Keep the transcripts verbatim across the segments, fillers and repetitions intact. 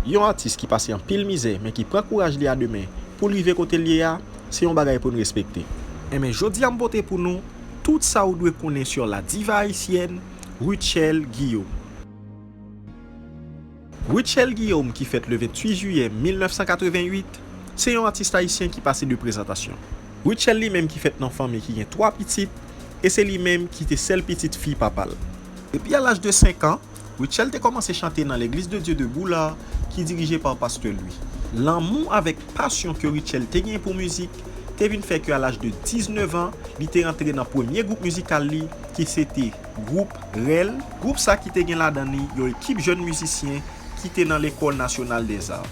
Yon atis ki pase anpil mizè, men ki pran kouraj li a de men pou l rive kote l ye a, se yon bagay pou n respekte. Enben, jodi a m pote pou nou tout sa ou dwe konnen sur la diva haïtienne, Rutshelle Guillaume. Rutshelle Guillaume, ki fèt le venntuit jiyè mil nèf san katreventuit, se yon atis ayisyen ki pase de prezantasyon. Rutshelle li menm ki fèt nan fanmi ki gen twa pitit, e se li menm ki te sèl pitit fi papa l. Depi a laj de senk an, Rutshelle te kòmanse chante nan L'Église de Dieu de Boulard, ki dirije pa Pastè Louis. Lanmou avèk pasyon ke Rutshelle te gen pou mizik te vin fè ke a laj de diznèf an, li te rantre nan premye gwoup mizikal li, ki se te gwoup Rèl. Gwoup sa ki te gen ladan li yon ekip jèn mizisyen ki te nan Lekòl Nasyonal dèzar.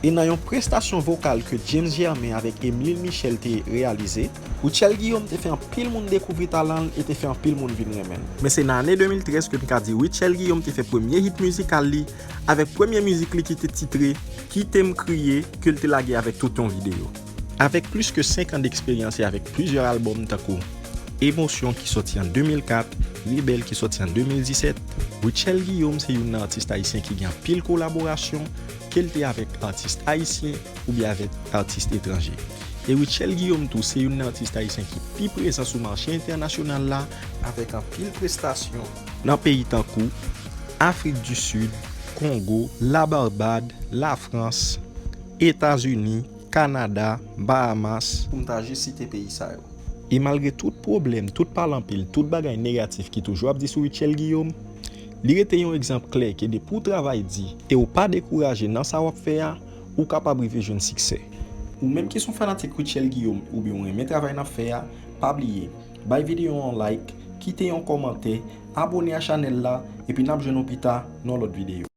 E nan yon prestasyon vokal ke James Germain avèk Emeline Michel te reyalize, Rutshelle Guillaume te fè anpil moun dekouvri talan l e te fè anpil moun vin renmen l. Men se nan ane de mil trèz ke n ka di Rutshelle Guillaume te fè premye hit mizikal li avèk premye mizik li ki te titre Kite m kriye, ke l te lage avèk tout yon videyo. Avèk plis ke senk an deksperyans e avèk plizyè albòm tankou Emosyon ki sòti an de mil kat, Rebèl ki sòti an de mil disèt, Rutshelle Guillaume se youn nan atis ayisyen ki gen anpil kolaborasyon, ke l te avèk atis ayisyen oubyen avèk atis etranje. E Rutshelle Guillaume tou se youn nan atis ayisyen ki pi prezan sou mache entènasyonal la, avèk anpil prestasyon nan peyi tankou Afrik di Sid, Kongo, Labarbad, Lafrans, Etazini, Kanada, Bahamas, pou m ta jis site peyi sa yo. E malgre tout pwoblèm, tout pale anpil, tout bagay negatif ki toujou ap di sou Rutshelle Guillaume, li rete yon egzanp klè ke depi w travay di e w pa dekouraje nan sa w ap fè a, ou kapab rive jwenn siksè. Ou menm ki se yon fanatik Rutshelle Guillaume oubyen w renmen travay n ap fè a, pa bliye, bay videyo a yon like, kite yon kòmantè, abone a chanèl la, epi n ap jwenn nou pita nan lòt videyo.